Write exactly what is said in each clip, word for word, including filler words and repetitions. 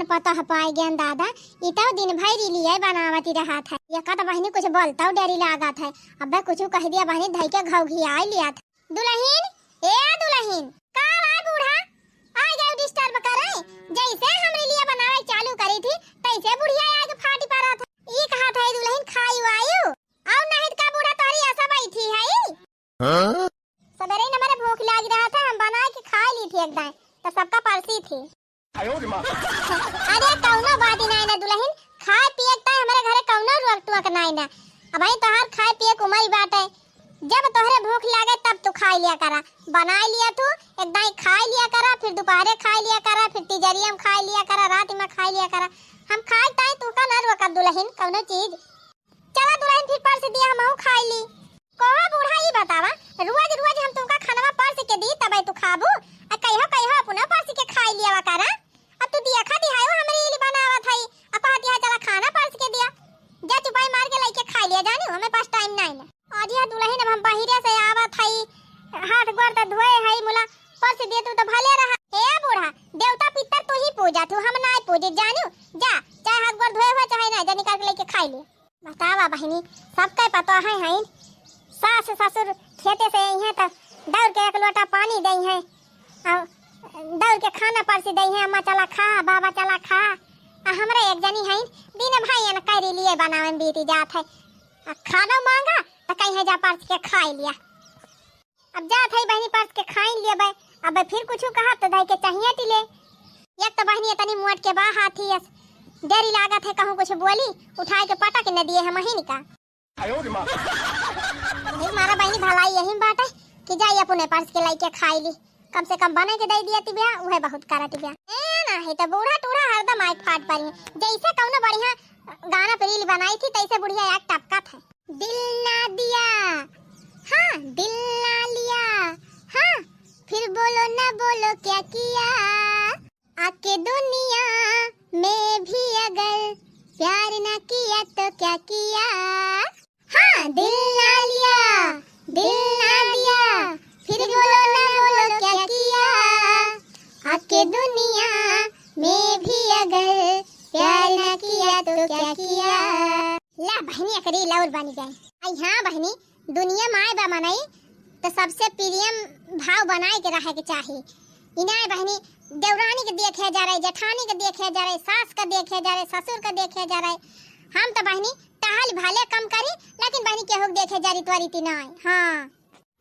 पतोह पाइ गयन दादा, ई तो दिन भर रीलिये बनावती रहत है। एका तो बहिनी कुछ बोलतउ डेरी लागत है, अबे कुछ कहि दिया बहिनी धइ के घौघियाइ लियत। दुलहिन, ए दुलहिन, का बा बूढ़ा? आइ गयू disturb करइ? जइसे हम रीलिया बनावइ चालू करी थी, तइसे बुढ़िया आइके फाटि परत है। ई कहत है दुलहिन खाइ वायु? अउ नहीं त का बूढ़ा तोहरी असा बैठी है? हाँ? सबेरे ही न हमरे भूख लागि रहत है, हम बनाइके खाइ ली थी एक दाईं, तो सबका परसी थी। अरे कउनो बात ही नाहीं न दुलहिन, खाए पिए के ताईं हमरे घरे कउनो रोक टोक नाहीं न। अबहीं तोहार खाए पिए के उमर ही बाटे, जब तोहरे भूख लागे तब तू खाइ लिया करा, बनाइ लिया तू, एक दाईं खाइ लिया करा, फिर दुपहरे खाइ लिया करा, फिर तिजरिया में खाइ लिया करा, रात में खाइ लिया करा। हम खाए के ताईं तू का न रोकब दुलहिन कउनो चीज। चला दुलहिन फिर परसि दिया, हमहू खाइ ली। कहो बूढ़ा, ई बतावा, रोज रोज हम तुमका खनवा परसि के दी तबे तू खाबू? आ कहियो कहियो अपनो परसि के खाइ लियावा करा। अब तू देखा दिहायो हमरे इली बनावत हई, आ कहती है चला खाना परसि के दिया। जा चुपाई मार के लइके खाइ लिया जानी, हमें पास time नाहीं न। अरे दुलहिन, अब हम बहिरे से आवत हई, हाथ गोड़ त धोए हई, मुला परसि दे तू तो भले रहा। ए बूढ़ा, देवता पितर तू ही पूजा तू, हम नाहीं पूजे जानी। जा, चाहे हाथ गोड़ धोए हुए चाहे ना, जा निकाल के लइके खाइ ले। बतावा बहिनी, सबके पतोह है, हैं? सास ससुर खेते से अइहें त दौड़ के एक लोटा पानी दइहें, अउ दौड़ के खाना परसि दइहें, अम्मा चला खा, बाबा चला खा। आ हमरे एक जनी हैं, दिन भर एन रीलिये बनावे में बीती जात है। आ खाना मांगा त कहिहें जा परसि के खाइ लिया। अब जात हई बहिनी परसि के खाइन लेबे, अब फिर कुछ कहब त धइ के चहियाटी ले। एक त बहिनी एतनी मोट के बा हाथी अस, डेरी लागत है कहूँ कुछ बोली, उठाइ के पटक न दिए है महीन का। यही मारा बहिनी भलाई यही में बाटे कि जाई अपने परसि के लइके खाइ ली, कम से कम बनाइ के दइ दिया तिबिया, उहे बहुत करा तिबिया। ए नाही त बूढ़ा टूढ़ा हरदम आइके फाट परी, जइसे कउनो बढ़िया गाना पे रील बनाई थी तइसे बुढ़िया आइके टपकत है। दिल ना दिया, हाँ, दिल ना लिया, हाँ, फिर बोलो ना बोलो क्या किया, आके दुनिया में भी अगर प्यार ना किया तो क्या किया। हाँ, दिल ना लिया, दिल ना दिया, फिर बोलो ना बोलो क्या किया, आके दुनिया में भी अगर प्यार ना किया तो क्या किया। ला बहिनी, एकरी लौर बनि गए। आई हाँ बहिनी, दुनिया में आए बा मनई, त सबसे प्रेम भाव बनाए के रहे के चाही। इनाए बहिनी, देवरानी के देखे जा रहे, जेठानी के देखे जा रहे, सास के देखे जा रहे, ससुर के देखे जा रहे। हम त बहिनी, टहल भले कम करी, लेकिन बहिनी केहू के देखे जा रही त्वरित नाई। हाँ।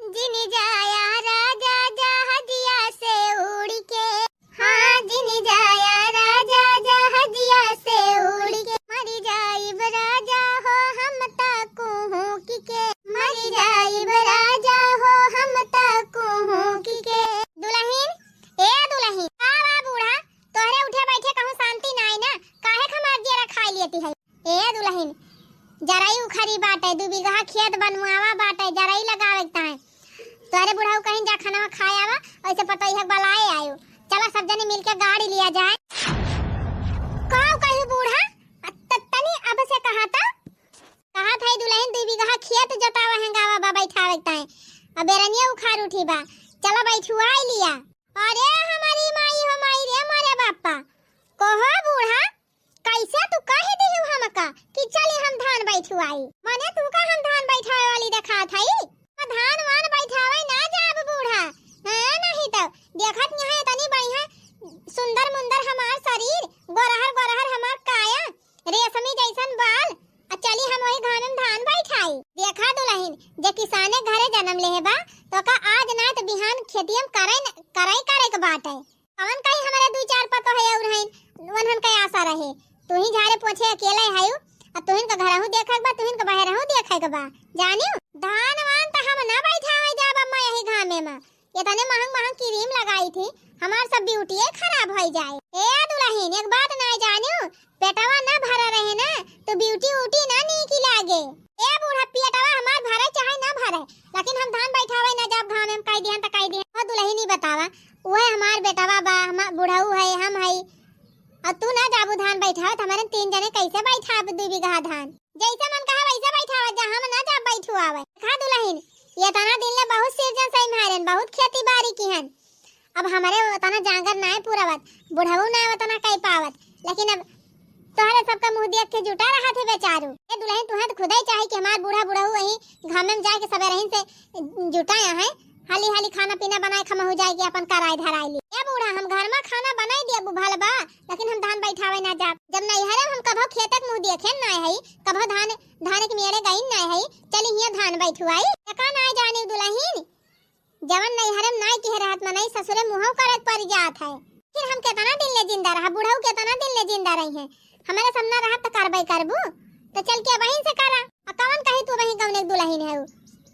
जिन जाया राजा जहाजिया से उड़ के, हाँ, जिन जाया राजा जहाजिया से उड़ के, मरि जाइब राजा हो हम त कुहुक के, मरि जाइब राजा हो हम त कुहुक के। दुलहिन, ए दुलहिन, का बा बूढ़ा, तोहरे उठे बैठे कहूँ शांति नाई ना, काहे क हमार जियरा खाइ लेती है? ए दुलहिन, जरई उखरी बाटे, दू बीघा खेत बनवावा बाटे, जरई लगावे के ताईं। तोहरे बुढ़ऊ कहिन जा खनवा खाए आवा, ओइसे पतोहिया के बलाए आयो। चला सब जने मिलके गाड़ी लिया जाए। का कही बूढ़ा? अ, त-, तनी अब से कहा त? कहा था दुलहिन दू बीघा खेत जोतावा हेंगावा बा बैठावे के ताईं। अब बेरनिया उखाड़ उठी बा। चला बैठुआई लिया। अरे हमारी माई हो माई रे मोरे बापा। कहो बूढ़ा, कइसे तू कहि दिहु हमका कि चली हम धान बैठुआई? मने तू का हम धान बैठावे वाली देखात हई? धान वान बैठावे ना जाब बूढ़ा। हाँ, नहीं त देखत यहाँ इतनी बढ़िया सुंदर मुंदर हमार शरीर, गोरहर गोरहर हमार काया, रेशमी जइसन बाल, आ चली हम ओही घामे में धान बैठाई। देखा दुलहिन, जे किसाने घरे जनम लेहे बा, त ओका आज ना त बिहान खेतिया में करई न-, करई करे के बाटे। कवन कही हमरे दुइ चार पतोह अउर हइन, उन्हन के आसा रहे। तुही झारे पोछे अकेले हयू, आ तुहिन के घरहू देखे के बा, तुहिन के बहरहू देखे के बा। जानियो, धान वान त हम ना बैठावे जाब अम्मा यही घामे में। एतने महंग महंग क्रीम लगाई थी, हमार सब ब्यूटीए खराब होइ जाए। ए दुलहिन, एक बात ना जानियो, पेटवा ना भरा रहे ना, तो ब्यूटी उटी ना नीकी लागे। ए बूढ़ा, पेटवा हमार भरे चाहे ना भरे, लेकिन हम धान बैठावे ना जाब घामे में, कहि दिहन त कहि दिहन। ओ दुलहिन, ई बतावा, उहे हमार बेटवा बा, हमार बुढ़ऊ है, हम हई, अउर तू ना जाबू धान बैठावे, त हमरे तीन जने कइसे बैठाब दू बीघा धान? जइसे मन कहा वइसे बैठावा जा, हम ना जाब बैठुआवे। देखा दुलहिन, एतना दिन ले बहुत सिरजन सही म्हारेन, बहुत खेती बारी किहन, अब हमरे ओतना जांगर नाय पुरावत, बुढ़ऊ नाय ओतना कइ पावत। लेकिन अब तोहरे सबका मुँह देख के जुटा रहत है बेचारू। ए दुलहिन, तुहें तो खुदइ चाही कि हमार बूढ़ा बुढ़ऊ वहीं घामे में जाए के सबेरहिन से जुटाया है, हाली हाली खाना पीना बनाए खमहू जाए के अपन कराए धराए ली। ए बूढ़ा, हम घर में खाना बनाए दिया बुभल बा, लेकिन हम धान बैठावे ना जाब। जब नैहरे में हम कभो खेतक मुँह देखे ना है, कभो धान, धान के मेड़े गई ना है, चली हियाँ धान बैठुआई। एका ना जानी दुलहिन, जवन नैहरे में नाई किहे रहत मनई ससुरे मुँहौ करत परि जात है। फिर हम केतना दिन ले जिंदा रहा, बुढ़ऊ केतना दिन ले जिंदा रही है, हमरे सामना रहत त करबे करबू, त चल के अबहिन से करा। आ कवन कही तू अबही गौने के दुलहिन है उ?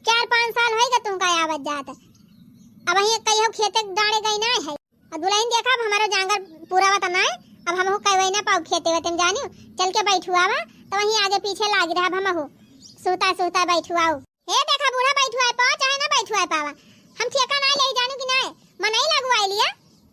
चार पाँच साल होइगा तुमका आवत जात, अबही कहियो खेते डाँड़े गई ना है। आ दुलहिन देखा, अब हमरो जांगर पूरा वत ना है, अब हमहू कई ना पाऊ खेते वते में जानियो, चल के बैठुआवा, त वहीं आगे पीछे लागी रहब हमहू, सुहता सुहता बैठुआऊ। हे देखा बूढ़ा, बैठुआए पावा चाहे ना बैठुआए पावा, हम ठेका नाई लेई जानू कि नाई, मनई लगवाए लिया,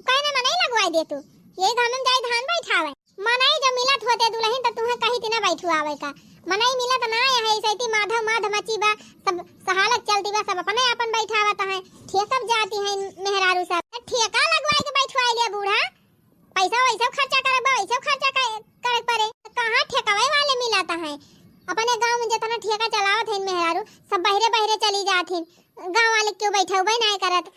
कहे ना मनई लगवाए दे तू, यही घामे में जाई धान बैठावे। मनई जब मिलत होते दुलहिन त तुहें कही थी ना बैठुआवे का, मनई मिलत ना है, ऐसे ती माधव माध मची बा, सब सहालक चलती बा, सब अपने अपन बैठावत हैं, ठेकब जाती हैं मेहरारू सब, त ठेका लगवाए के बैठुआए लिया बूढ़ा। पैसा वैसे खर्चा करे बा, वैसे खर्चा करे, करे पड़े। त कहाँ ठेकावे वाले मिलत हैं? अपने गाँव में जितना ठेका चलावत हैं मेहरारू, सब बहरे बहरे चली जात हैं। गाँव वाले क्यों बैठउबे नाय करत?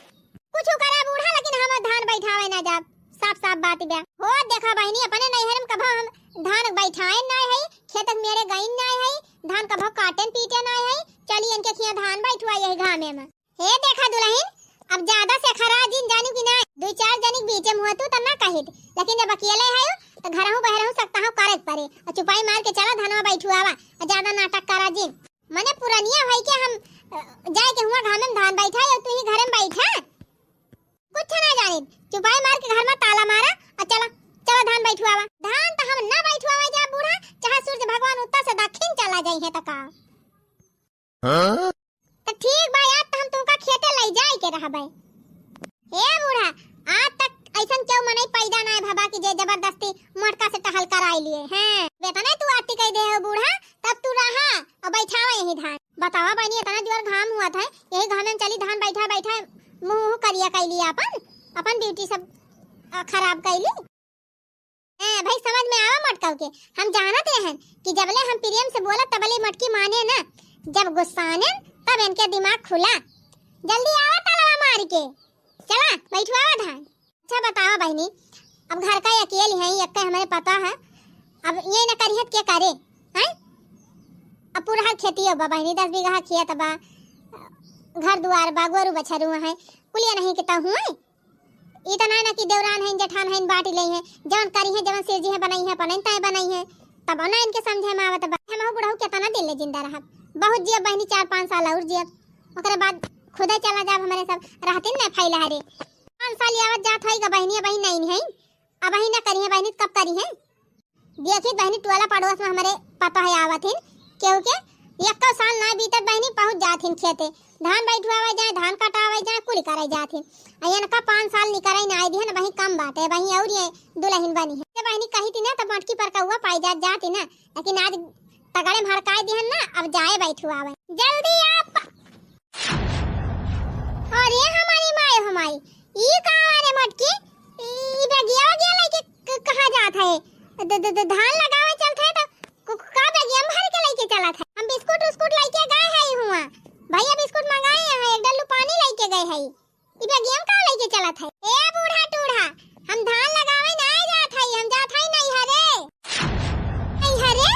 कुछ करा बूढ़ा, लेकिन हम धान बैठावे ना जाब। साफ साफ बात बा। हो देखा बहिनी, अपने नैहर में कभो हम धान बैठाए नाय है, खेत के मेड़े गइन नाय है, धान कभो काटेन पीटे नाय है। चली इनके खिया धान बैठुआ यही घामे में। हे देखा दुलहिन, अब ज्यादा से खरा जिन जानू कि ना, दुइ चार जनी के बीचे में होतू त ना कहित, लेकिन जब अकेले हयो त घरहू बहरहू सकता हूँ करे के पड़े। और चुपाई मार के चला धनवा बैठुआवा, और ज्यादा नाटक करा जिन। मने पुरनिया होई के हम, अ, जाए के हुआ घामे में धान बैठा, और तू ही घरे में बैठा, कुछ ना जानित। चुपाई मार के घर में ताला मारा और चला, चला धान बैठुआवा। धान त हम ना बैठुआवा जा बूढ़ा, चाहे सूरज भगवान उत्तर से दक्षिण चला जाई है त का। हाँ? त ठीक बा यार, त हम तुमका खेते लई जाए के रहबे। ए बूढ़ा, आज तक ऐसन क्यों मनई पैदा नाय भबा कि जे जबरदस्ती मोटका से टहल कराई लिए हैं। बेतने तू आती कह दे हो बूढ़ा, तब तू रहा और बैठावा यही धान। बतावा बहिनी, इतना जोर घाम हुआ था, यही घामे में चली धान बैठा बैठा मुँह करिया कैली अपन, अपन beauty सब, अ, खराब कैली। ए, भाई समझ में आवा मोटकऊ के, हम जानत रहन कि जबले हम प्रेम से बोला तबले मोटकी माने ना, जब गुस्साने तब इनके दिमाग खुला। जल्दी आवा तालवा मार के, चला बैठुआवा धान। अच्छा बतावा बहिनी, अब घर का अकेल है, एक हमरे पता है, अब ये न करिहत के करे, हैं? अब पूरा खेती बा बहिनी, दस बीघा खेत बा, घर दुआर बा, गोरू बछरू है, कुलिया नहीं किता हुए। ई त नाय ना कि देवरान हइन, जेठान हइन, बाँटि लेइहें। जवन करिहें, जवन सिरजिहें, बनइहें, अपने ताईं बनइहें। तब ना इनके समझे में आवत बा। हमहू बुढ़ऊ केतना दिन ले जिंदा रहब? बहुत जियब बहिनी, चार पाँच साल और जियब। ओकरे बाद खुदे चला जाब, हमरे सब रहतिन न फैला रे। पाँच साल आवत जात होइगा बहिनी, अबही नहीं हइन। अबही ना करिहें बहिनी, कब करिहें? देखी बहिनी, टोला पड़ोस में हमरे पता है आवत हिन, केहू के एक्को साल ना बीतत बहिनी, पहुँच जात हिन खेते, धान बैठवावे जाए, धान कटावे जाए, कुल करे जात हिन। आ इनका पाँच साल निकरे ना आए दिहन, वही कम बाटे, वही और ये दुलहिन बनी है। ये बहिनी कही थी ना, तो मोटकी पर कौआ पाई जात, जाती ना, लेकिन आज तगड़े में हड़काए दिहन ना, अब जाए बैठवावे। जल्दी आप अरे हमारी माय, हमारी, ई का रे मोटकी, ई बेगिया वगिया लइके क-, कहाँ जात है? द-, द-, द-, धान लगावे चलत है तो क-, क-, का बेगिया में भर के लइके चलत है? हम बिस्कुट उस्कुट लइके गए है हुआ, भैया बिस्कुट मंगाए हैं, एक डल्लू पानी लइके गए है, ई बेगिया में का लइके चलत है? ए बूढ़ा टूढ़ा, हम धान लगावे ना जात है, हम जात है नैहरे। नैहरे?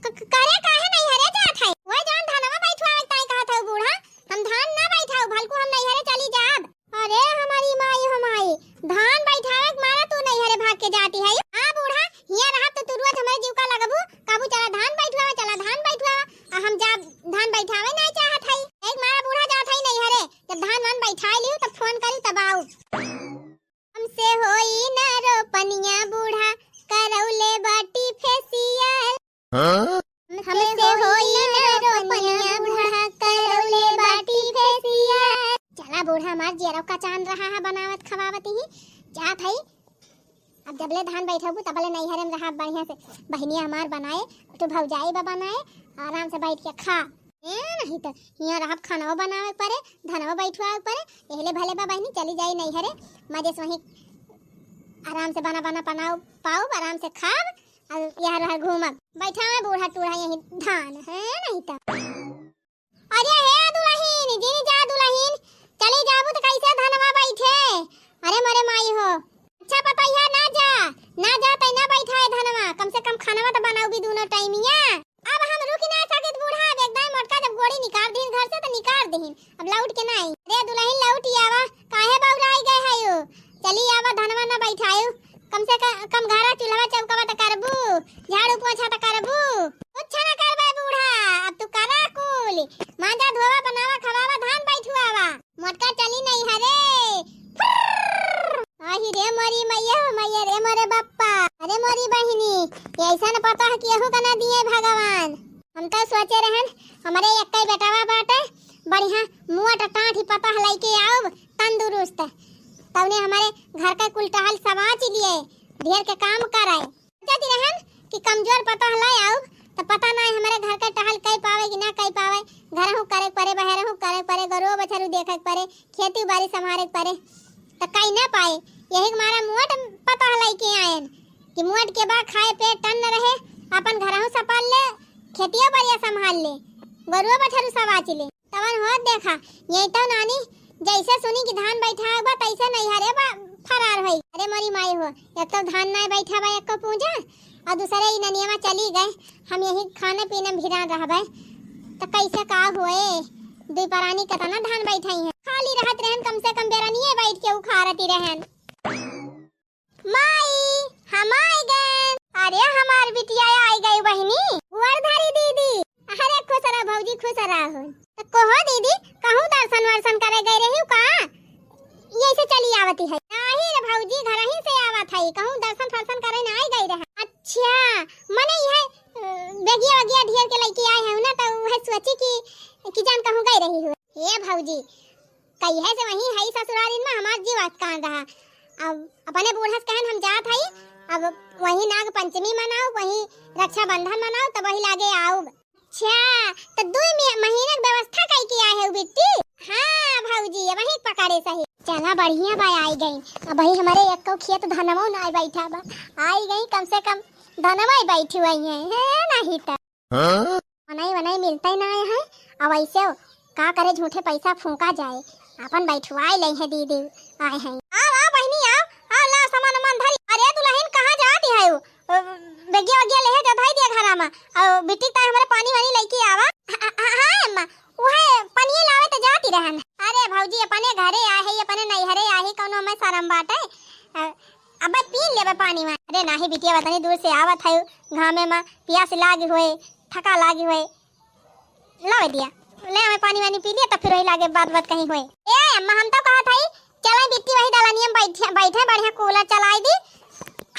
क-, क-, करे काहे नैहरे जात है? वही जौन धनवा बैठवावे ताई कहत है बूढ़ा, हम धान ना बैठाऊ, भलकू हम नैहरे चली जाब। अरे हमारी माई हो माई, धान बैठावे के मारा तू नैहरे भाग के जाती है। हाँ बूढ़ा, हिया रहब तो तू रोज हमरे जीव का लगबू, कहबू चला धान बैठवावा, चला धान बैठवावा, आ हम जाब धान बैठावे ना चाहत है। एक मारा बूढ़ा जात है नैहरे, जब धान वान बैठाए लियो तब फोन करी तब आऊ। हमसे होई ना रोपनिया बूढ़ा, करौले बाटी फेसियल। हाँ? हमसे होई ना रोपनिया बूढ़ा, करौले बाटी फेसियल। चला बूढ़ा, हमार जियरौ का चांद रहा है, बनावत खवावत ही जात है। अब जबले धान बैठबू तबले नैहरे में रहा बढ़िया से, बहिनिया हमार बनाए, तू भौजाई बा बनाए, आराम से बैठ के खा। ए, नहीं तो हियाँ रहब, खानवा बनावे के परे, धनवा बैठवावे के परे, एहले भले बा बहिनी, चली जाई नैहरे, मजे से वहीं आराम से बना बना बनाओ, पाउब, आराम से खाब, अउर यहर वहर घूमब। बैठा है बूढ़ा टूढ़ा यहीं धान, है नहीं त। अरे हे दुलहिन, जिन जा दुलहिन, चली जाबू त कैसे धनवा बैठे? अरे मोरे माई हो। अच्छा पतोहिया, ना जा, ना जा, तै ना बैठाए धनवा, कम से कम खानवा त बनाउबी दूनो टाइमिया। अब हम रुक ना सकित बूढ़ा, अब एकदम मोटका जब गोड़ी निकार दीन घर से त निकार दीन, अब लौट के नाई। अरे दुलहिन लौट आवा, काहे बौराई गए हयू? चली आवा, धनवा ना बैठायू, कम से क-, कम घरा चूल्हवा चौकवा त करबू, झाड़ू पोछा त करबू, कुछ ना करबे बूढ़ा। अब तू करा कुल, मांजा धोवा, बनावा, खवावा, धान बैठुआवा, मोटका चली नहीं हरे। फुर्र। आही रे मोरी मैया, मैया रे मोरे बप्पा, अरे मोरी बहिनी, ये ऐसा न पता है केहू का ना दिए भगवान। हम तो सोचे रहन, हमरे एक्कै बेटवा बाटे, बढ़िया मुआ टटाठी पता है लइके आउब, तंदुरुस्त। तउने हमरे घर का कुल टहल सवाच लिए, ढेर के काम कराए। सोचत रहन कि कमजोर पतोह लै आउब, त पता नाहीं हमरे घर के टहल कइ पावे कि ना कइ पावे। घरहूँ करे परे, बहरहूँ करे परे, गरुआ बछरू देखे के परे, खेती बारी संभारे के परे, त कइ ना पाए। यही के मारा मुअट पतोह लइके आएन कि मुअट के बा खाए पे टन रहे, अपन घरहूँ संभाल ले, खेतियो बरिया संभाल ले, गरुआ बछरू सवाच ले। तवन होत देखा, यही तो नानी जैसे सुनी कि धान बैठा बा, तैसे नैहरे बा फरार होई। अरे मोरी माई हो, एक तो धान नाय बैठा बा, एक को पूजा, और दूसरे ई ननियवा चली गए, हम यही खाने पीने में भिरान रहबे, तो कैसे का होए? दुई परानी केतना धान बैठाई हैं, खाली रहत रहन, कम से कम बेरनिए बैठ के उखाड़ती रहन। माई, हम आइ गएन। अरे हमार बिटिया आइ गई बहिनी। गोड़ धरी दीदी। अरे खुश रह भौजी, खुश रह। त कहो दीदी, कहूँ दर्शन वर्शन करे गए रही का? यही से चली आवती है। नहीं रे भौजी, घर ही से आवत है, कहूँ दर्शन फर्शन करे ना आइ गई रहे। अच्छा, मने यह, अ, बेगिया वगिया ढेर के लइके आए हैं ना, तो वह सोची कि, कि जान कहूँ गए रही हो। ए भौजी, कहिए से वहीं हई ससुरारिन में हमार जीव अटकान रहा। अब अपने बूढ़ा से कहन हम जात हई, अब वहीं नाग पंचमी मनाओ, वहीं रक्षाबंधन मनाओ, तब वही लागे आउब। अच्छा, तो दुई मि-, महीना के व्यवस्था कई के आए है बिट्टी? हाँ भौजी, वहीं पकड़े सही। चला बढ़िया बा, आइ गई। अब वही हमारे एक खेत धनवो ना बैठा बा, आइ गई, कम से कम धनवा ही बैठी हुई है, है नहीं तो। हाँ? मनई वनई मिलते ना है, अब ऐसे का करे, झूठे पैसा फूंका जाए, अपन बैठवाए ले है दीदी, आए हैं। आओ, आओ बहिनी, आओ, आओ, ला सामान उमान धरी। अरे दुलहिन, कहाँ जाती है वो? अ, बेगिया वगिया लेहे जा, धई दिया घरा में। अ, बिट्टी ताई हमरे पानी वानी लइके आवा। ह-, ह-, ह-, हाँ अम्मा, उहे पनिये लावे त जाती रहन। अरे भौजी, अपने घरे आहे, अपने नैहरे आहे, कौनो हमें शरम बाटे? अ, अबे पी लेबे पानी में। अरे नाही बिटिया, वतनी दूर से आवत है, घामे में पियास लागी होए, थका लागी होए, लावे दिया, ले हमें पानी वानी पी लिया, तब फिर वही लागे बात बात कहीं होए। ए अम्मा, हम तो कहत हई, चले बिट्टी वही दलनिया में बैठे, बैठे बढ़िया कूलर चलाई दी,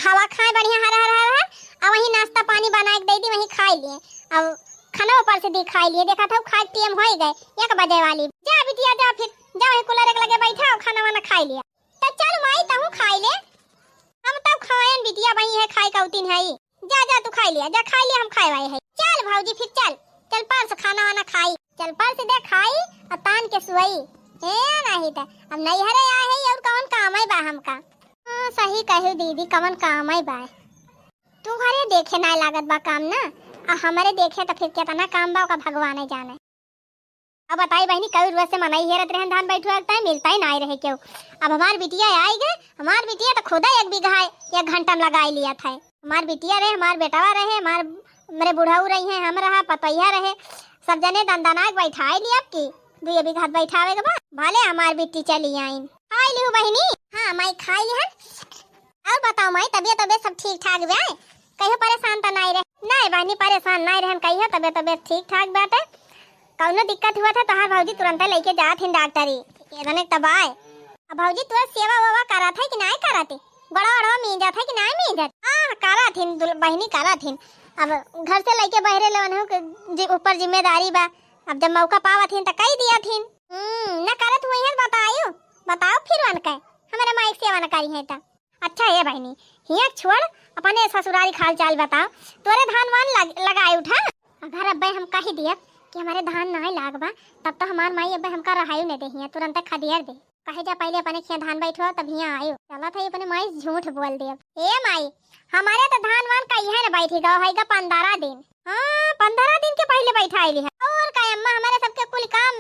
हवा खाए बढ़िया हर हर हर हर, आ वही नाश्ता पानी बनाए के दे दी, वही खाई लिए। अब खाना ऊपर से दी खाई लिए, देखा था खाए टेम होई गए, एक बजे वाली। जा बिटिया जा, फिर जा वही कूलर एक लगे बैठा और खाना वाना खाई लिया। तो चल माई, तहूँ खाई ले, हम तो खाएन बिटिया, वही है खाए का उतिन है। जा, जा, तू खाई लिया, जा खाई लिया, हम खाए वाए है। चल भौजी, फिर चल, चल परस खाना वाना खाई, चल परस दे खाई, और तान के सुई। ए, नहीं त अब नैहरे आए है, और कौन काम है बा हमका? हाँ, सही कहे दीदी, कौन काम है बा? तू घरे देखे ना लागत बा काम ना, आ हमरे देखे तो फिर कितना काम बा, ओका भगवान ही जाने। अब बताई बहिनी, कई रोज से मनई हेरत रहन धान बैठुआ के, मिलता ही नाई रहे केहू। अब हमार बिटिया आई गए, हमार बिटिया तो खुदा एक बीघा एक घंटा में लगाई लिया था। हमार बिटिया रहे, हमार बेटवा रहे, हमार, मेरे बुढ़ऊ रही हैं, हम रहा, पतोहिया रहे, सब जने दन दना के बैठाई लिया। अब की दुई बीघा बैठावे के बाद भले हमार बिट्टी चली आइन। खाई लिहू बहिनी? हाँ माई, खाई लिहन। और बताओ माई, तबियत तबियत सब ठीक ठाक बा? कहियो परेशान तो नाई रहे? नाई बहिनी, परेशान नाई रहन कहियो, तबियत तबियत ठीक ठाक बाटे। कौनो दिक्कत हुआ था तोहार भौजी तुरंते लेके जात हिन डॉक्टरी। एदने तब आए। अब भौजी तोर सेवा वेवा करत है कि नाई करत है? गोड़वा ओड़वा मींजत है कि नाई मींजत? हाँ, करत हिन दुल-, बहिनी करत हिन। अब घर से लेके बहरे लेवन हो के जि-, ऊपर जिम्मेदारी बा। अब जब मौका पावत हिन त कही दिया थिन। हम्म, न करत हुई है बतायो, बताओ फिर वन के, हमारे माई के सेवा न करी है त। अच्छा हे बहिनी, हियाँ छोड़, अपने ससुरारी खाल चाल बताओ, तोरे धान वान लग, लगाए उठा। अगर अब्बे हम कही दिया कि हमारे धान नाई लाग बा, तब तो हमार माई अब्बे हमका रहायु न दे हियाँ, तुरंत खदियर दे। कहे जा पहिले अपने खिया धान बैठो, तब हियाँ आयो। चलत है अपने माई झूठ बोल देब। ए माई, हमरे तो धान वान कहिए न बैठी गवा है गा पन्द्रह दिन। हाँ, पन्द्रह दिन के पहिले बैठाइली है। और का अम्मा, हमरे सबके कुल काम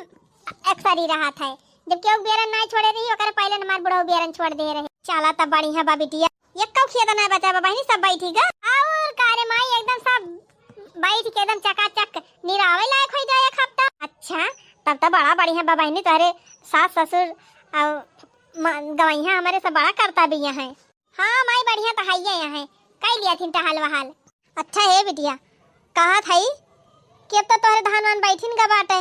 अक्सर ही रहत है। जब केहू बेरन नाई छोड़े रही, ओकरे पहिले हमार बुढ़ऊ बेरन छोड़ दे रहे। चला तब बढ़िया बा बिटिया, एक्कौ खेत ना बचा बा बहिनी, सब बैठी गा। और का रे माई, एकदम सब बैठ के एकदम चकाचक निरावे लायक हो जाए एक हफ्ता। अच्छा, तब तो बड़ा बढ़िया बा बहिनी, तोहरे सास ससुर और म-, गवैया हमरे सब बड़ा करता भी यहाँ है। हाँ माई, बढ़िया तो हइये यहाँ है, कई लिया थिन टहल वहल। अच्छा हे बिटिया, कहत हई कि अब तो तोहरे धान वान बैठिन गा बाटे,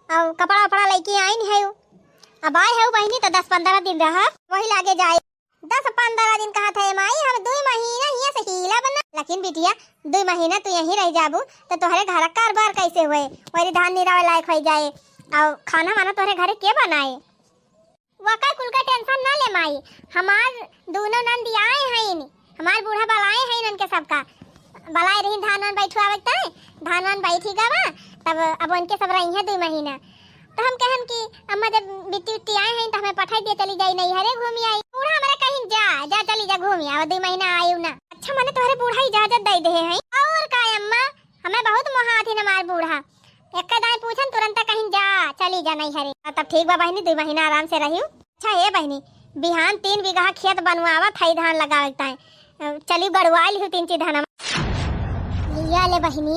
और कपड़ा उपड़ा लइके आइन है। अब आए है बहिनी तो दस पन्द्रह दिन रह, वही लागे जाए। दस पन्द्रह दिन कहत है माई, हम दुई महीना हियाँ से हिलब ना। लेकिन बिटिया, दुई महीना तू यहीं रह जाबू तो तोहरे घर का कारोबार कैसे होए? वही धान निरावे लायक हो जाए, और खाना वाना तोहरे घरे के बनाए? वकर कुल का tension ना ले माई, हमार दोनों नंदी आए हईन, हमार बूढ़ा बलाए हईन उनके सबका, बलाए रही धान वान बैठवावे के ताई, धान वान बैठी गवा, तब अब उनके सब रही हैं दुई महीना। तो हम कहन कि अम्मा जब बिट्टी उट्टी आए हैं तो हमें पठाई दिया, चली जाई नैहरे घूमी आई। बूढ़ा हमारे कहिन जा, जा चली जा घूमी आवा, दुई महीना आयु ना। अच्छा मने तोहरे बूढ़ा इजाजत दे दे हैं? और का अम्मा, हमें बहुत मोहात ही हमार बूढ़ा, एक दाई पूछन तुरंत कहिन जा, चली जा नैहरे। तब ठीक बा बहिनी, दुई महीना आराम से रहियो। अच्छा ए बहिनी, बिहान तीन बीघा खेत बनवावत हई धान लगावे के ताई, अ, चली गड़वाई लिहू तीन ची धनवा। लिया ले बहिनी,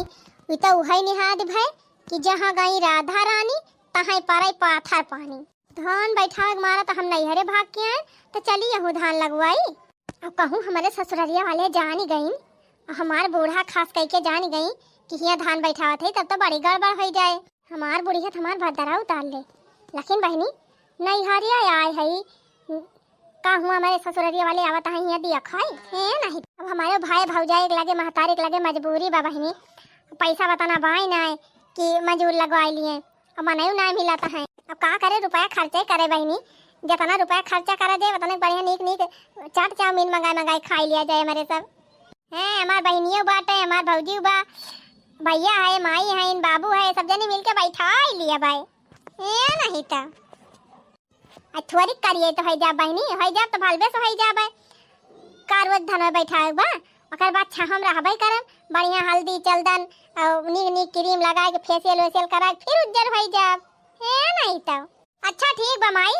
उ तो उहई निहाद भय कि जहाँ गई राधा रानी, तहाँ परई पाथर पानी। धान बैठावे के मारा तो हम नैहरे भाग के आए, तो चली यहू धान लगवाई। अब कहूँ हमरे ससुररिया वाले जानी गईन, हमार बूढ़ा खास कई के जानी गई कि हियाँ धान बैठावत है, तब तो बड़ी गड़बड़ हो जाए। हमार बुढ़िया तो हमार भद्दरा उतार ले। लेकिन बहिनी, नैहरिया आए हई, का हुआ हमरे ससुररिया वाले आवत हैं हियाँ दिया खाए? ए नहीं, अब हमारे भाई भौजाई के लगे, महतारी के लगे मजबूरी बा बहिनी, पैसा बताना बाई ना है कि मजूर लगवाई लिए, अब मनई ना मिलत है। अब का करे, रुपया खर्चे करे बहिनी, जितना रुपया खर्चा करा जाए उतने बढ़िया नीक नीक चाट चाउमीन मंगाए मंगाए खाई लिया जाए हमारे सब। हैं, हमार बहिनियो बाटे, हमार भौजी बा, भैया है, माई है, इन बाबू है, सब जनी मिलके बैठाई लिया भाई। ए नहीं तो आ थोड़ी करिए तो है जा बहिनी, है जा तो भलबे से है जा भाई। का रोज धन में बैठावे बा, ओकर बाद छाहम रहबे करम, बढ़िया हल्दी चंदन और नीक नीक क्रीम लगा के फेशियल वेशियल करा के फिर उज्जर हो जाब। ए नहीं तो। अच्छा ठीक बा माई,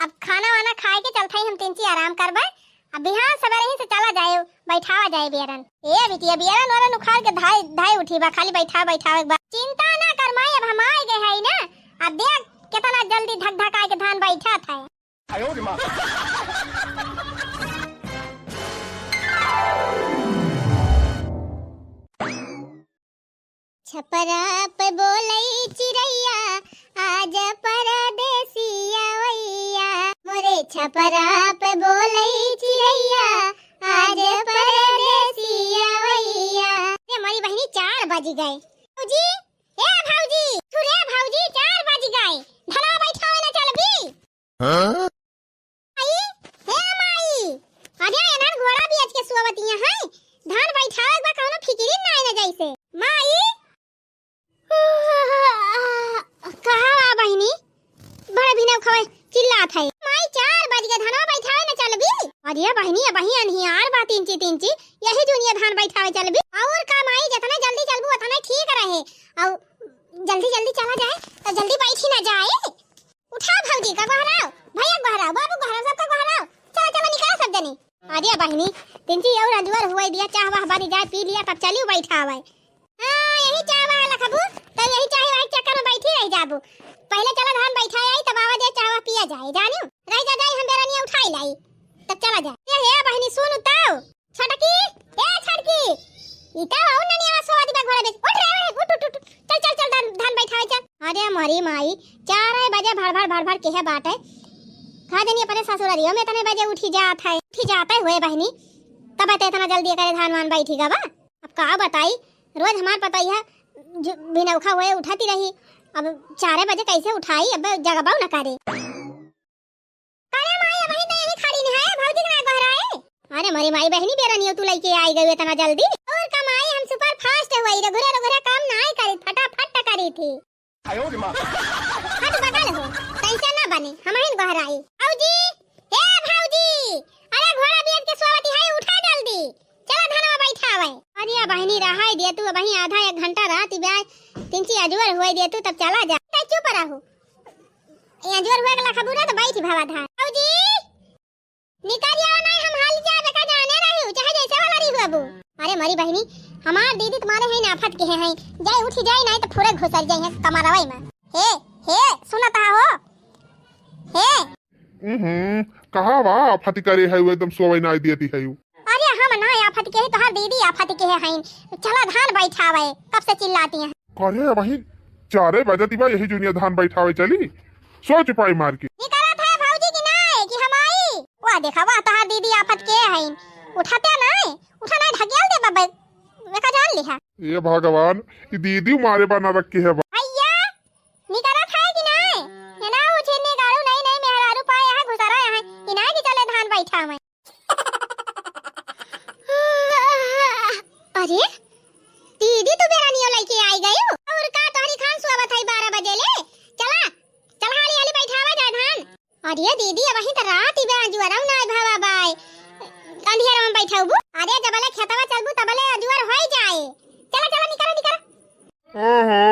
अब खाना वाना खाए के चलत हई हम तीन ची आराम करबे। अब बिहान सवेरे ही से चला जाए, बैठावा जाए बियरन। ए बिटिया, बियरन वाला उखाड़ के धाई, धाई उठी बा, खाली बैठा, बैठावे के बा। चिंता ना कर माई, अब हम आए गए हई ना। अब देख कितना जल्दी धक धकाए के धान बैठत है। छपरा पे बोलई चिरैया, आज परदेसी आवैया। मोरे छपरा पे बोलई चिरैया, आज परदेसी आवैया। रे मोरी बहिनी, चार बज गए। भौजी, ए भौजी, तू रे भौजी, चार बज गए। धनवा बैठावे ना चलबी? हाँ? माई, हे माई, अरे एनर घोड़ा बेच के सोवतिया है, धान बैठावे के बा, कौनो फिकिरी ना आइने जैसे। माई, कहाँ बा बहिनी? बड़े भिनौखवा चिल्लात है। माई, चार बज गए, धनवा बैठावे न चलबी? अरे बहिनी, अबही अन्हियार बा, तीन ची, तीन ची, यही जुनिया धान बैठावे चलबी। और का माई, जितना जल्दी चलबू उतना ठीक रहे। और जल्दी जल्दी चला जाए तो जल्दी बैठी ना जाए। उठाओ भौजी का गोहराओ, भैया गोहराओ, बाबू गोहराओ, सबका गोहराओ। चलो, चलो, निकलो सब जनी। अरे बहिनी, तिनची और अजुअर हुए दिया, चाह वाह बनी जाए, पी लिया, तब चलियो बैठा आवे। हाँ, यही चाह वाह लखबू, तब यही चाह वाह के चक्कर में बैठी रह जाबू। पहले चलो धान बैठा आई, तब आवा जाए चाह वाह पिया जाए, जानियो। रह जा जाए, हम बेरनिया उठाई लाई, तब चला जाए। ए हे बहिनी, सुन तो। छोटकी, ए छोटकी, ई का हो ननिया सोवा दिबा घोड़ा बेच, उठ रे, उठ, उठ, उठ, उठ। चल, चल, चल, धान, धान बैठावे चल। अरे मोरी माई, चार बजे भड़ भड़ भड़ भड़ केहे बाटे। का जानी अपने ससुररियो में इतने बजे उठी जात है, उठी जात है हुए बहिनी, तब तो इतना जल्दी करे धान वान बैठी गवा। अब का बताई, रोज हमार पतोहिया जो बिनौखा हुए उठती रही, अब चार बजे कैसे उठाई, अब जगबाऊ न करे। अरे माई, अबही तो यही खड़ी नहीं है, भौजी के ना गोहराए। अरे मोरी माई, बहिनी बेरनियो तू लइके आई गई इतना जल्दी। और का माई, हम super fast हुई, रघुरा रघुरा काम ना आई करी, फटाफट करी थी। हट बगल हो, कैसे ना बने, हम ही न गोहराई। और बहिनी, रहाई दे तू, अबहीं आधा एक घंटा रहती बा, तिनची अजुअर होई दे तू, तब चला जा। तै चुप रहू। ए अजुअर होए के लखबू ना तो बैठी भवा धान। भौजी, निकल जाओ नहीं, हम हाल जाबे का जाने रही हूँ, चाहे जैसे वाला रही हुआ बू। अरे मरी बहिनी, हमार दीदी तुम्हारे हैं ना आफत के हैं, जाए उठी जाए नहीं तो फुरे घुसर जाए हैं कमरवई में। हे, हे, सुनत हा हो? हे। हम्म, कहाँ बा आफत करे है वो, एकदम सोवे ना दियती है वो। अरे हम ना आफत के है, तोहार दीदी आफत के है हैं। चला धान बैठावे, कब से चिल्लाती हैं। करे वही चारे बजती बा, यही जुनिया धान बैठावे चली, सो चुपाई मार के। निकलत है भौजी की नाय कि हम आई? वाह देखा, वाह तोहार दीदी आफत के है, उठाते नहीं, उठा नहीं ढकेल दे बब्बे, बेका जान लिहा। ये भगवान, ई दीदी मारे बना रखे है बा। भैया, निकलत है कि नाय? ये ना उठे ने गाड़ू नहीं, नहीं मेहरारू पाए यहाँ घुसरा यहाँ, कि नाय कि चले धान बैठावे। अरे दीदी, तू बेरनियो लइके आई गयू? और का तोहरी खान सुआवत है बारह बजे ले? चला, चल हाली हाली बैठावा जाए धान। अरे दीदी, अबहीं त रात ही बा, अजुअरौ ना भवा बाय। अंधियारा में बैठौबू? अरे जबले खेतवा चलबू तबले अजुअर होई जाए। चला, चला, निकरा, निकरा। ओहो,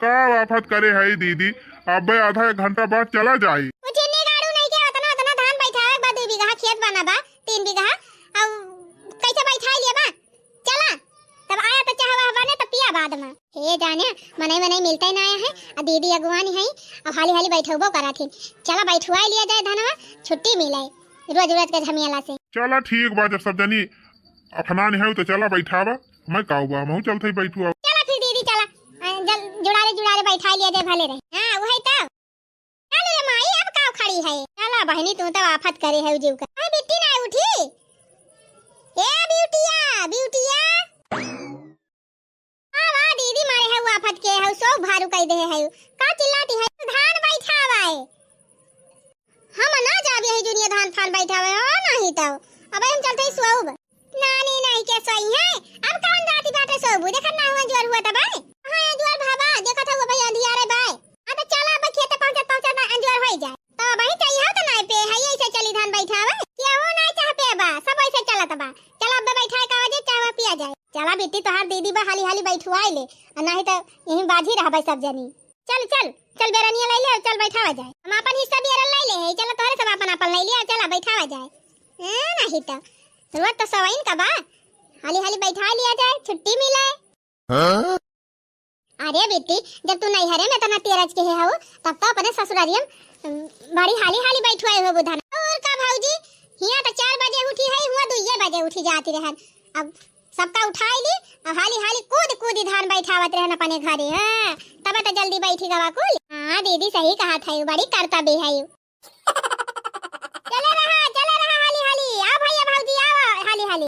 का आफत करे है दीदी, अबे आधा एक घंटा बाद चला जाई। उ चिन्नी गाड़ू नहीं के, उतना, उतना धान बैठावे के बाद दू बीघा खेत बना बा, तीन बीघा, अब कैसे बैठा लिया बा? चला, तब आया तो चाह वाह बने तो पिया बाद में। हे जाने, मनई मनई मिलते ना आया है, आ दीदी अगुवानी है, अब हाली हाली बैठबो करा थी। चला बैठवाई लिया जाए धनवा, छुट्टी मिले, रोज रोज के झमेला से। चला ठीक बा, जब सब जनी अफनान है तो चला बैठावा, मैं काऊ बा, महू चलते बैठुआ। चला फिर दीदी चला, आ, जल जुड़ारे जुड़ारे बैठा लिया जाए भले रहे। हाँ, वही तो। चल रे माई, अब काऊ खड़ी है? चला बहिनी, तू तो आफत करे है जीव का। अरे बिट्टी ना उठी। ए बिटिया, बिटिया। हाँ, वाह दीदी, मारे है आफत के है, सो भारू कह दे है। का चिल्लाती है? धान बैठावा है। हम ना जाब यही जुनिया धान फान बैठावे, ओ नहीं तो। अब हम चलते ही सोउब। नानी नहीं के सोई है, अब कौन राती बाटे सोबू? देखत ना हुआ जोर हुआ तबाय। हाँ, जोर भाबा, देखत हुआ भाई अंधियारे बाय। अब चला, अब खेते पहुँचत पहुँचत ना अंजोर होई जाए। तो भाई चाहिए हो तो नहीं पे, है ऐसे चली धान बैठावे। केहू नहीं चाह पे बा, सब ऐसे चलत बा। चला अब बैठाए का वजह चाह पिया जाए। चला बेटी, तोहार दीदी बा हाली हाली बैठुआई ले, और नहीं तो यहीं बाझी रहबे सब जनी। चल, चल, चल बेरनिया ले ले, चल बैठावा जाए। हम अपन हिस्सा बेरन ले ले है, चल तोहरे सब अपन अपन ले लिया, चल बैठावा जाए। ए, नहीं तो, रोज तो सवाइन का बा, हाली हाली बैठा लिया जाए, छुट्टी मिले। हाँ? अरे बेटी, जब तू नैहरे में इतना तेरज के है हो, तब तो अपने ससुरारियम, अम, बड़ी हाली हाली बैठुआई हो बुधन। और का भौजी, हियाँ तो चार बजे उठी है, हुआ दुइये बजे उठी जाती रहन। अब सबका उठाई ली, और हाली हाली कूद कूदी धान बैठावत रहन अपने घरे। हाँ, तब तो जल्दी बैठी गवा कुल। हाँ दीदी, सही कहा था, बड़ी करतबी है। चले रहा, चले रहा, हाली हाली। आओ भैया भौजी, आओ हाली हाली।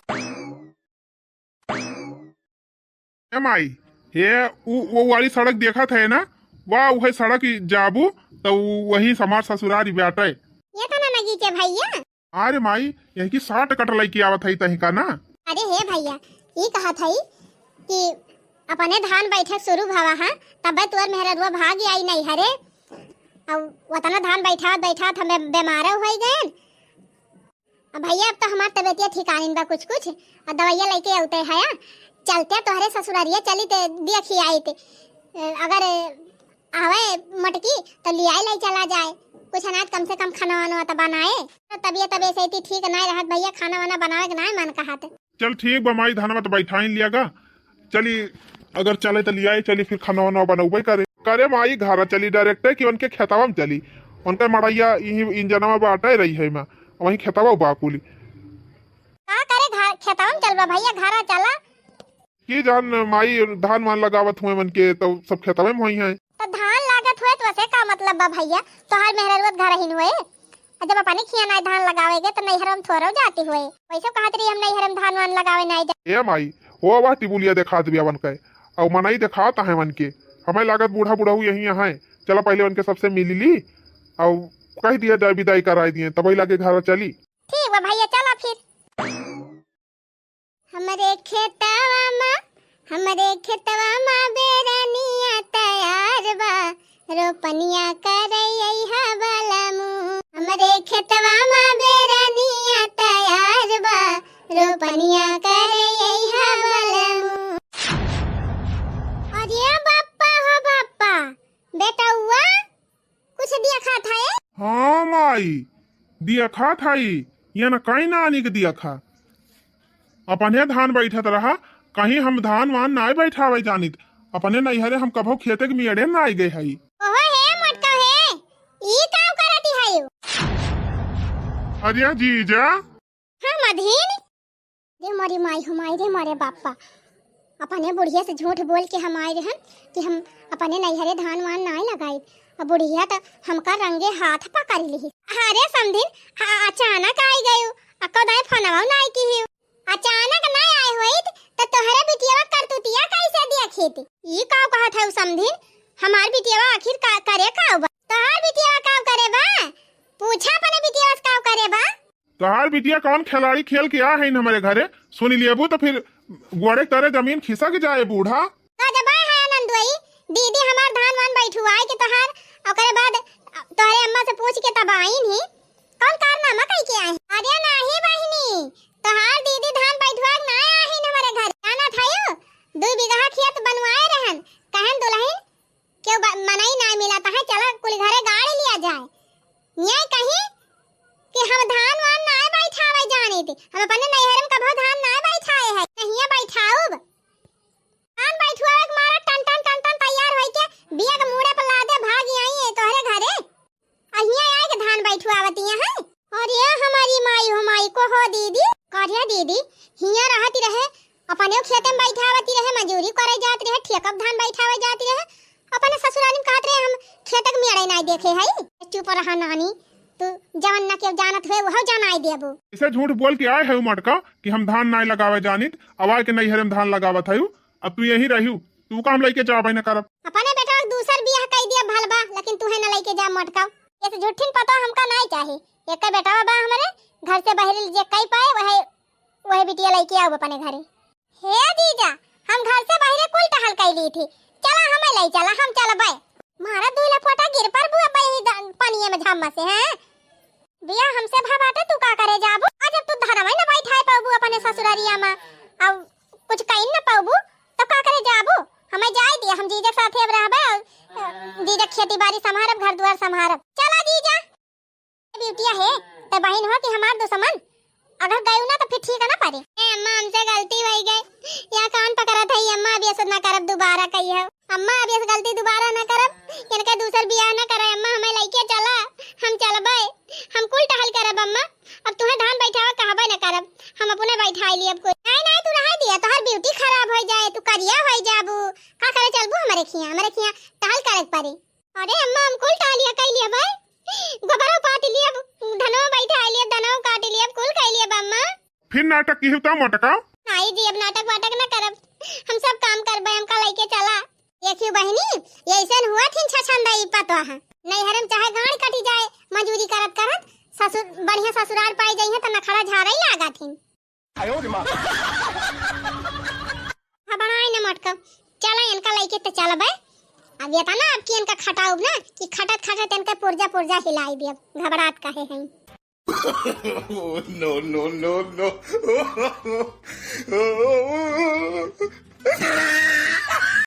ए माई, हे उ, वो वाली सड़क देखत है ना, वाह, वही सड़क ही जाबू, तो वही हमार ससुरारी बाटे। ये तो ना नगीचे भैया। अरे माई, यही की साठ कट लइके आवत है तही का ना। अरे हे भैया, ई कहत है कि अपने धान बैठे शुरू भवा है, तबे तोर मेहररुआ भाग आई नैहरे। अब उतना धान बैठावत बैठावत हमें बीमार हो गए। अब भैया, अब तो हमार तबीयतिया ठिकानिन बा कुछ कुछ, और दवाइया लेके आउते है, चलते तोहरे ससुरारिया चली ते देखी आई ते, अगर आवे मटकी तो लियाए ले चला जाए, कुछ अनाज कम से कम खाना वाना तो बनाए, तो तबीयत अब ऐसे थी ठीक नहीं रहत भैया, खाना वाना बनावे के नहीं मन कहत। चल ठीक बा माई, धनवा तो बैठाइन लिया गा, चली, अगर चले तो लियाए चली, फिर खाना वाना बनौबे करे। करे माई, घरा चली डायरेक्ट कि उनके खेतवा में चली, उनका मड़ैया यही इंजनवा बाटे रही है माँ, वहीं खेतवा बा कुली। का करे घर खेतवा में चलबा भैया, घरा चला। की जान माई, धान वान लगावत हुए मन के तो सब खेतवे में होई हैं। तो धान लागत हुए तो उसे का मतलब बा भैया, तोहार मेहररुआ घर हिन हुए। आ जब अपने खिया नाई धान लगावेगे तो नैहर में थोड़ो जाती हुए। वैसे कहत रही हम नैहर में धान वान लगावे नाई जा। ए माई, हो वाह टिबुलिया देखा दिया वन के। और मनई देखात है मन के। हमें लागत बूढ़ा बुढ़ऊ यही हैं। चला पहले उनके सबसे मिल ली। और कह दिया जाए विदाई कराई दिए, तबही लागे घर चली। ठीक बा भैया, चला फिर। हमरे खेतवा मा, हमरे खेतवा मा बेरनिया तैयार बा, रोपनिया करे अइहा बलमू। हमरे खेतवा मा बेरनिया तैयार बा, रोपनिया करे अइहा बलमू। ई दियखा था ई, ये न कहीं नानी के दियखा। अपने धान बैठत रहा, कहीं हम धान वान नाय बैठावे जानित। अपने नैहरे हम कभो खेते के मियड़े नाय गए हई। ओहो हे मोटका हे, ई का करती है यू? अरे जीजा। हाँ मधिन। रे मोरी माई हो माई, रे मोरे बापा, अपने बुढ़िया से झूठ बोल के हम आए रहन कि हम अपने नैहरे धान वान नाय लगाई। अब बुढ़िया त हमका रंगे हाथ पकड़ ली। अरे समधिन, हाँ, अचानक आई गयू, अक्को दाई फोनवा नाय की ही। अचानक नाय आए होइत त तोहरे बिटिया करतुतिया कैसे देखित? ई का कहत है समधिन? हमार बिटिया आखिर का करे का बा? तोहार बिटिया का करे बा? पूछा अपने बिटिया का करे बा? तोहार बिटिया कौन खिलाड़ी खेल के आ है हमरे घरे? सुन लेबू तो फिर गोड़े तरे जमीन खिसक जाए बूढ़ा। का जबाए है नंदुई, दीदी हमार धान वान बैठुआए के तोहार, ओकरे बाद तोहरे अम्मा से पूछ के तब आइन ही। कौन कारनामा कई के आए? अरे नाही बहिनी, तोहार दीदी धान बैठुआ के ना आइन हमरे घर। जाना था यू, दू बीघा खेत बनवाए रहन, कहन दुल्हन केहू बा-, मनई ना मिला, तहाँ चला कुल घरे गाड़ी लिया जाए। ये कहीं कि हम धान वान ना बैठावे जानी थी, हम अपने नैहर में कभो धान ना बैठाए है, नहीं बैठाऊब। धान बैठुआवे के मारा टन टन टन टन तैयार होई के बिया के मूड़े पर लादे भाग आई है तोहरे घरे। अहिया आए के धान बैठुआवती है। अरे हमारी माई हो माई को हो दीदी। करिया दीदी, हिया रहती रहे, अपने खेते में बैठावती रहे, मजूरी करे जात रहे, ठेकब धान बैठावे जात रहे, अपने ससुराली में कहत रहे हम खेते के मेड़े नाई देखे हई। चुप रहा नानी, तू जवन ना केहू जानत हुए वह जनाई देबू। इसे झूठ बोल के आए है मटका कि हम धान नाई लगावे जानित, अब आए के नैहरे में धान लगावत है। अब तू यहीं रहियो, तू का हम लइके जाबे न करब। अपने बेटवा के दूसर बियाह कई दिया भलबा, लेकिन तू है न लइके जा मटका। ये से झूठिन पता हमका नाई चाही। एक बेटवा बा हमरे, घर से बहरी जे कई पाए वह, वह बिटिया लइके आऊ अपने घरे। हे जीजा, हम घर से बहरे कुल टहल कई ली थी, चला हमें लई चला, हम चलबे। मारा दुई लपोटा गिर पर बुआ बही द-, पनिये में झम्मा से, हैं? बिया हमसे भा बाटे, तू का करे जाबू? आज अब तू धनवे न बैठाए पाबू अपने ससुररिया में, अब कुछ कई न पाबू, तो का करे जाबू? हमें जाए दिया, हम जीजा के साथे अब रहबे, और, अ, जीजा के खेती बाड़ी संभारब, घर दुआर संभारब। चला जीजा, बिटिया है, ते बहिन हो कि हमार दुश्मन? अगर गयू ना तो फिर ठीक है ना परी। ए अम्मा, हमसे गलती भई गई, या कान पकड़त है अम्मा, अब ये सब ना करब, दोबारा कहियो। अम्मा, अब ये गलती दोबारा ना करब, इनके दूसर बियाह ना करे। अम्मा, हमें लइके चला, हम चलबे, हम कुल टहल करब अम्मा। अब तुहे धान बैठावा कहबे ना करब, हम अपने बैठाई लियब कुल। नहीं, नहीं, तू रहे दिया, तोहर beauty खराब हो जाए, तू करिया हो जाबू। का करे चलबू हमरे खिया? हमरे खिया टहल करे के परी। अरे अम्मा, हम कुल टहलिया कई लियब, गोबरो पाट लियब, धनवा बैठाई लियब, धनवा काट लियब, कुल कई लियब अम्मा। फिर नाटक की होता मोटका? आई जी, अब नाटक वाटक न करब, हम सब काम करबे, हमका लइके चला। देखियो बहिनी, ये ऐसन हुआ थिन छछंदई पतवा है। नैहर में चाहे गांड कटी जाए, मजूरी करत करत ससुर, बढ़िया ससुराल पाई जाई है तो नखड़ा झारई लागा थिन। घबराई न मोटका, चला इनका लइके तो चलबे। अब ये था ना, अब की इनका खटाउब ना कि खटत खटत इनका पुर्जा पुर्जा हिलाई दियब, घबरात काहे हैं। Oh, no, no, no, no.